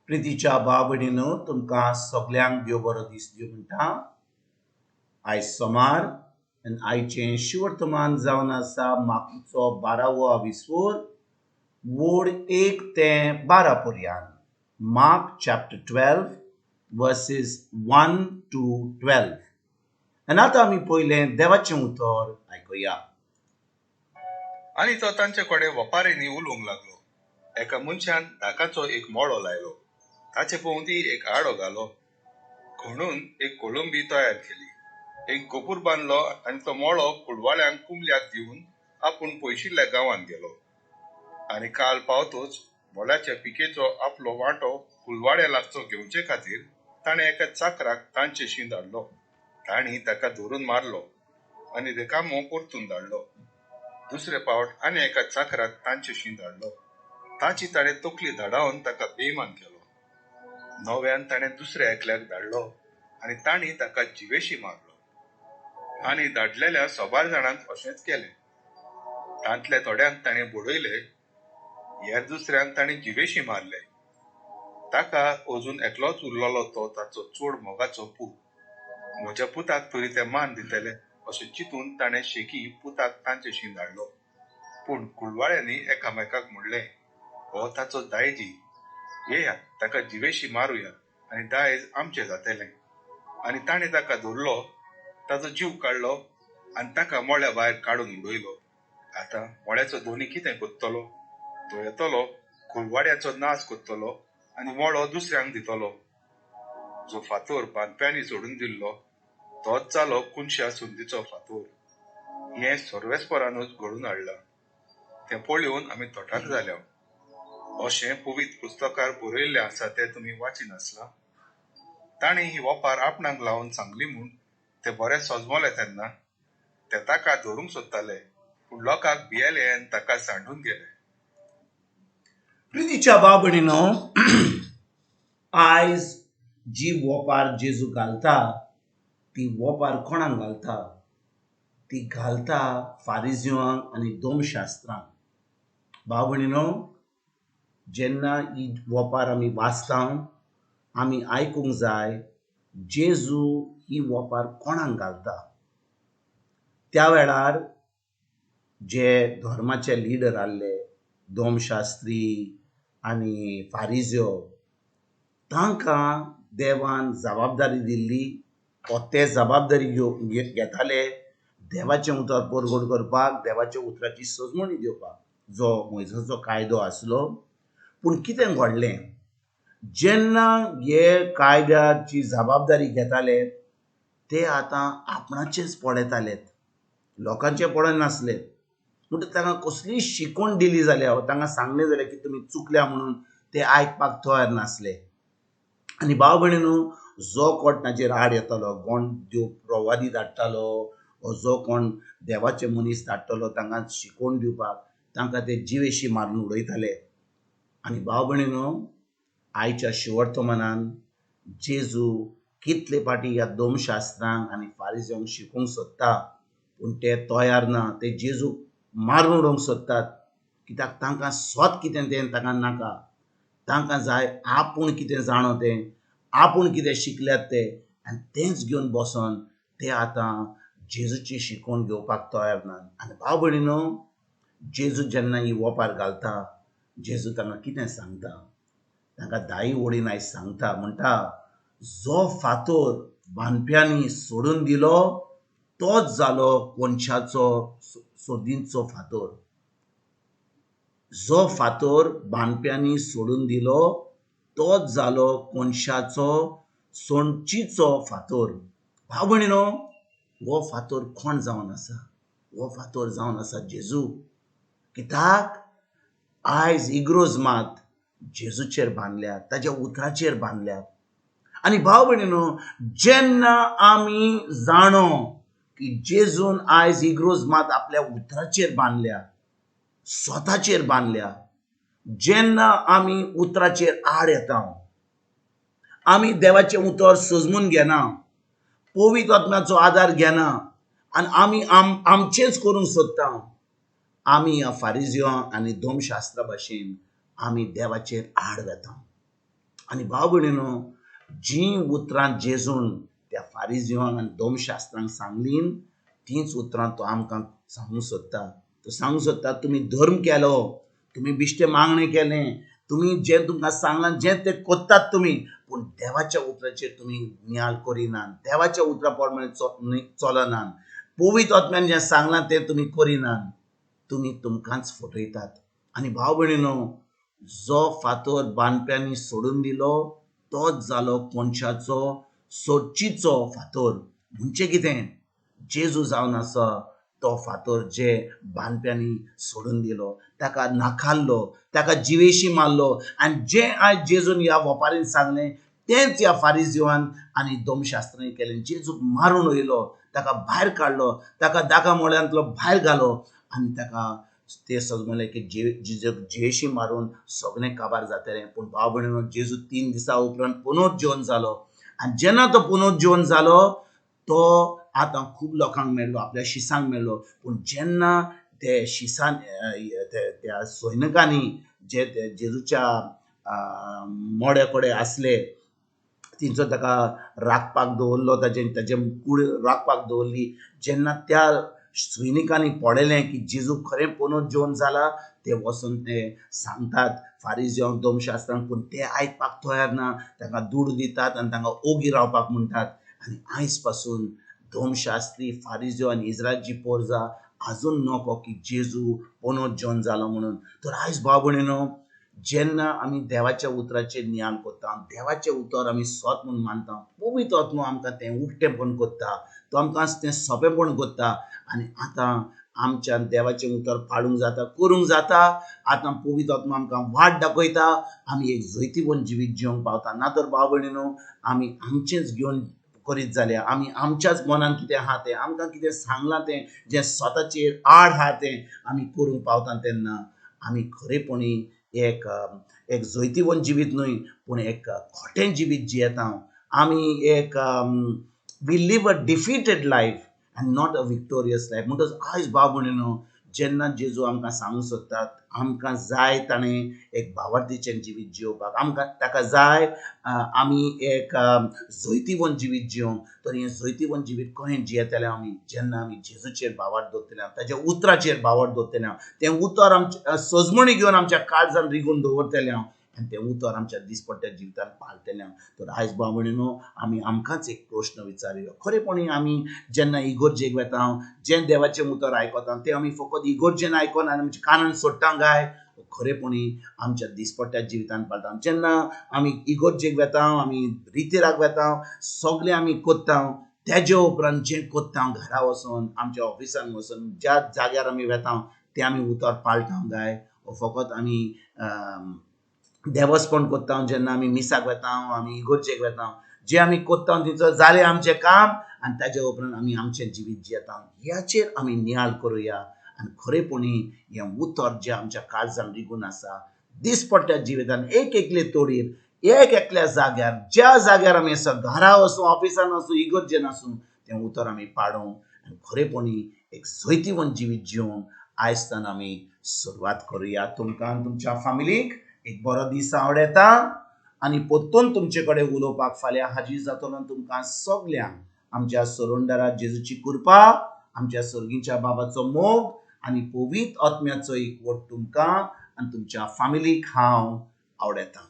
प्रितीच्या भाव भयणीनो, तुमकां सगल्यांक देव बरो दीस दिवं म्हणटा. आयज सोमार आनी आयचें शिवर्तमान जावन आसा मार्कुचो बारावो आविस्वोर, वोड 1 ते 12 पर्यान. Mark chapter 12 verses 1 to 12. आनी आतां आमी पयलें देवाचें उतर आयकुया. आनी तो तांचे कडेन वपारींनी उलोवंक लागलो. एका मनशान दाकाचो एक मळो लायलो, ताचे भोंवती एक आडो घालो, खणून एक कोळंबी तयार केली, एक गोपूर बांदलो आनी तो मळो कुडवाळ्यांक कुमल्याक दिवन आपूण पयशिल्ल्या गांवांत गेलो. आनी काल पावतच मळ्याच्या पिकेचो आपलो वांटो कुलवाड्या लागचो घेवचे खातीर ताणें एका चाकराक तांचेशी धाडलो. तांणी ताका धरून मारलो आनी रिकामो परतून धाडलो. दुसरे पावट आनी एका चाकराक तांचेशी धाडलो. ताची ताणें तकली धाडावन ताका बेमान केलो. नव्यान ताणें दुसऱ्या एकल्याक धाडलो आनी तांणी ताका जिवेशी मारलो. आनी धाडलेल्या सोबार जाणांक अशेंच केलें. तांतल्या थोड्यांक ताणें बडयले, हेर दुसऱ्यांक ताणें जिवेशी मारले. ताका अजून एकलोच उरलेलो तो ताचो चड मोगाचो पूत. म्हज्या पुताक तरी ते मान दितले अशें चिंतून ताणें शेकी पुताक तांचेशी धाडलो. पूण कुळवाळ्यांनी एकामेकाक म्हणलें, हो ताचो दायजी, येया ताका जिवेशी मारुया आनी दायज आमचें जातलें. आनी ताणें ताका धरलो, ताचो जीव काडलो आनी ताका मळ्या भायर काडून उडयलो. आतां मळ्याचो धनी कितें करतलो? तो येतलो, कुळवाड्याचो नाश करतलो आनी मळो दुसऱ्यांक दितलो. जो फातोर बांदप्यांनी सोडून दिल्लो तोच जालो कुनशा सुंदीचो फातोर. हें सर्वेस्परानूच घडून हाडलां, तें पळोवन आमी तोटाक जाल्या. अशें पवित्र पुस्तकार बरयल्लें आसा तें तुमी वाचिनासला? तांणी ही वपार आपणाक लावन सांगली म्हूण ते बरे सजमले तेन्ना ते ताका धरूंक सोदताले, पूण लोकांक भियेले आनी ताका सांडून गेले. प्रितीच्या भाव भयणीनो, आयज जी वोपार जेजू घालता ती वोपार कोणाक घालता? ती घालता फारिजिवांक आनी दोमशास्त्रांक. भाव भयणीनो, जेन्ना ही वोपार आमी वाचता आमी आयकूंक जाय जेजू ही वोपार कोणाक घालता. त्या वेळार जे धर्माचे लिडर आहले, दोमशास्त्री आनी फारिज्यो, तांकां देवान जबाबदारी दिल्ली वा ते जबाबदारी घेताले देवाचें उतर परगट करपाक, देवाच्या उतराची सजमणी दिवपाक, जो मोयजाचो कायदो आसलो. पूण कितें घडलें, जेन्ना हे कायद्याची जबाबदारी घेताले ते आतां आपणाचेच पळयताले, लोकांचें पळयनासले. म्हणटकच तांकां कसलीय शिकवण दिली जाल्यार, तांकां सांगलें जाल्यार की तुमी चुकल्या म्हणून, ते आयकपाक तयार नासले. आनी भाव भयणीनो, जो कोण ताचेर आड येतालो, कोण देव प्रवादी धाडटालो वा जो कोण देवाचे मनीस धाडटलो तांकां शिकवण दिवपाक, तांकां ते जिवेशी मारून उडयताले. आनी भाव भयणीनो, आयच्या शिवर्तमानान जेजू कितले फाटी ह्या दोमशास्त्रांक आनी फारिज्यांक शिकोवंक सोदता, पूण ते तयार ना. ते जेजूक मारून उडोवंक सोदतात, कित्याक तांकां स्वत कितें तें तांकां नाका. तांकां जाय आपूण कितें जाणो तें, आपूण कितें शिकल्यात ते, आनी तेंच घेवन बसोन ते आतां जेजूची शिकवण घेवपाक तयार ना. आनी भाव भयणीनो, जेजू जेन्ना ही वोपार घालता, जेजू तांकां कितें सांगता? तांकां दाई ओडीन आयज सांगता, म्हणटा जो फातोर बांदप्यांनी सोडून दिलो तोच जालो कोनशाचो सोदींचो फातोर. जो फातोर बांदप्यांनी सोडून दिलो तोच जालो कोनशाचो सोंचीचो फातोर. भाव भयणीनो, हो फातोर कोण जावन आसा? हो फातोर जावन आसा जेजू. कित्याक आयज इग्रोज मात जेजूचेर बांदल्या, ताज्या उतराचेर बांदल्या. आनी भाव भयणीनो, जेन्ना आमी जाणो की जेजून आयज इग्रोज मात आपल्या उतराचेर बांदल्या, स्वताचेर बांदल्या, जेन्ना आमी उतराचेर आड येता, आमी देवाचें उतर सजमून घेना, पवित्र आत्म्याचो आदार घेना आनी आमी आमचेंच करूंक सोदता, आमी ह्या फारिजियो आनी दोमशास्त्रा भाशेन आमी देवाचेर आड वेता. आनी भाव भयणीनो, जीं उतरां जेजून त्या फारिजिवांक आनी दोमशास्त्रांक सांगलीं तींच उतरां तो आमकां सांगूंक सोदता. तो सांगूंक सोदता, तुमी धर्म केलो, तुमी बिश्टें मागणें केलें, तुमी जें तुमकां सांगलां जें तें कोत्तात तुमी, पूण देवाच्या उतराचेर तुमी नियाळ करिनात, देवाच्या उतरा प्रमाणे चलनात, पवित्र आत्म्यान जें सांगलां तें तुमी करिनात, तुमी तुमकांच फटयतात. आनी भाव भयणीनो, जो फातर बांदप्यांनी सोडून दिलो तोच जालो कोनशाचो सोडचीचो फातर. म्हणजे कितें, जेजू जावन आसा तो फातर जे बांदप्यांनी सोडून दिलो, ताका नाकारलो, ताका जिवेशी मारलो. आनी जें आयज जेजून ह्या वपारीन सांगलें तेंच ह्या फारिजिवान आनी दोमशास्त्रांनी केलें. जेजूक मारून उडयलो, ताका भायर काडलो, ताका दागा मोळ्यांतलो भायर घालो आनी ताका ते सगळे म्हणलें की जेजूक जिवेशी मारून सगळें काबार जातलें. पूण भाव भयणीनो, जेजू 3 दिसां उपरांत पुनर्जीवन जालो. आनी जेन्ना तो पुनर्जीवन जालो तो आतां खूब लोकांक मेळ्ळो, आपल्या शिसांक मेळ्ळो. पूण जेन्ना ते शिसान त्या सैनिकांनी जे जेजूच्या मोड्या कडेन आसले तिंचो ताका राखपाक दवरलो, ताजे कूड राखपाक दवरली, जेन्ना त्या सैनिकांनी पळयलें की जेजू खरें पुनर्जीवन जाला, ते वचून ते सांगतात फारिजियांक दोमशास्त्रांक, पूण ते आयकपाक तयार ना. तांकां दुडू दितात आनी तांकां ओगी रावपाक म्हणटात. आनी आयज पासून दोमशास्त्री, फारिजियो आनी इस्रायलची पोरजा आजून नको की जेजू पुनर्जीवन जालो म्हणून. तर आयज भाव भयणीनो, जेन्ना आमी देवाच्या उतराचेर नियाळ करता, देवाचें उतर आमी सत म्हूण मानता, पवित्र आत्मो आमकां तें उक्तेंपण करता, तो आमकां तें सोंपेंपण करता. आनी आतां आमच्यान देवाचें उतर पाळूंक जाता, करूंक जाता. आतां पवित्र आत्मो आमकां वाट दाखयता, आमी एक जैतिवंत जिवीत जिवंक पावता. ना तर भाव भयणीनो, आमी आमचेंच घेवन करीत जाल्यार, आमी आमच्याच मनान कितें आहा तें, आमकां कितें सांगलां तें, जें स्वताचेर आड आहा तें आमी करूंक पावता, तेन्ना आमी खरेपणी एक एक जैतिवंत जिवीत न्हय पूण एक खोटें जिवीत जियेता. आमी एक we live a defeated life and not a victorious life. म्हणटच आयज भाव भयणीनो, जेन्ना जेजू आमकां सांगूंक सोदतात, आमकां जाय ताणें एक भावार्थीचें जिवीत जियोवपाक, आमकां ताका जाय आमी एक जैतिवंत जिवीत जियोवंक. तर हें जैतिवंत जिवीत कशें जियेतले आमी, जेन्ना आमी जेजूचेर भावार्थ दवरतले, ताच्या उतराचेर भावार्थ दवरतले, तें उतर आमचें सजमणी घेवन आमच्या काळजान रिगून दवरतले आनी तें उतर आमच्या दिसपट्ट्या जिवितान पाळटले. तर आयज भाव भयणीनो, आमी आमकांच एक प्रश्न विचारुया, खरेपणी आमी जेन्ना इगोर्जेक वेता, जें देवाचें उतर आयकता तें आमी फकत इगोर्जेन आयकून आनी आमच्या कानान सोडटा काय खरेपणी आमच्या दिसपट्ट्या जिवितान पाळटा? जेन्ना आमी इगोर्जेक वेता, आमी रितेराक वेता, सगळें आमी करता, तेजे उपरांत जें करता घरा वचून, आमच्या ऑफिसान वचून, ज्या जाग्यार आमी वेता तें आमी उतर पाळटा काय फकत आमी देवस्पण करता? जेन्ना आमी मिसाक वेता, आमी इगोर्जेक वेता, जें आमी करता तिचो जालें आमचें काम आनी ताजे उपरांत आमी आमचें जिवीत जियेता. ह्याचेर आमी नियाळ करुया आनी खरेपणी हें उतर जें आमच्या काळजान रिगून आसा, दिसपट्ट्या जिवितान एक एकले तोडीर, एक एकल्या जाग्यार, ज्या जाग्यार आमी आसा, घरा आसूं, ऑफिसान आसूं, इगर्जेन आसूं, तें उतर आमी पाडूंक आनी खरेपणी एक जैतिवंत जिवीत जिवंक आयजतान आमी सुरवात करुया. तुमकां आनी तुमच्या फामिलीक एक बरो दीस आवडटा आनी परतून तुमचे कडेन उलोवपाक फाल्यां हाजीर जातलो. तुमकां सगल्यांक आमच्या सरोंडरा जेजूची कृपा, आमच्या सर्गीच्या बाबाचो मोग आनी पवित्र आत्म्याचो एकवट तुमकां आनी तुमच्या फामिलीक हांव आवडटा.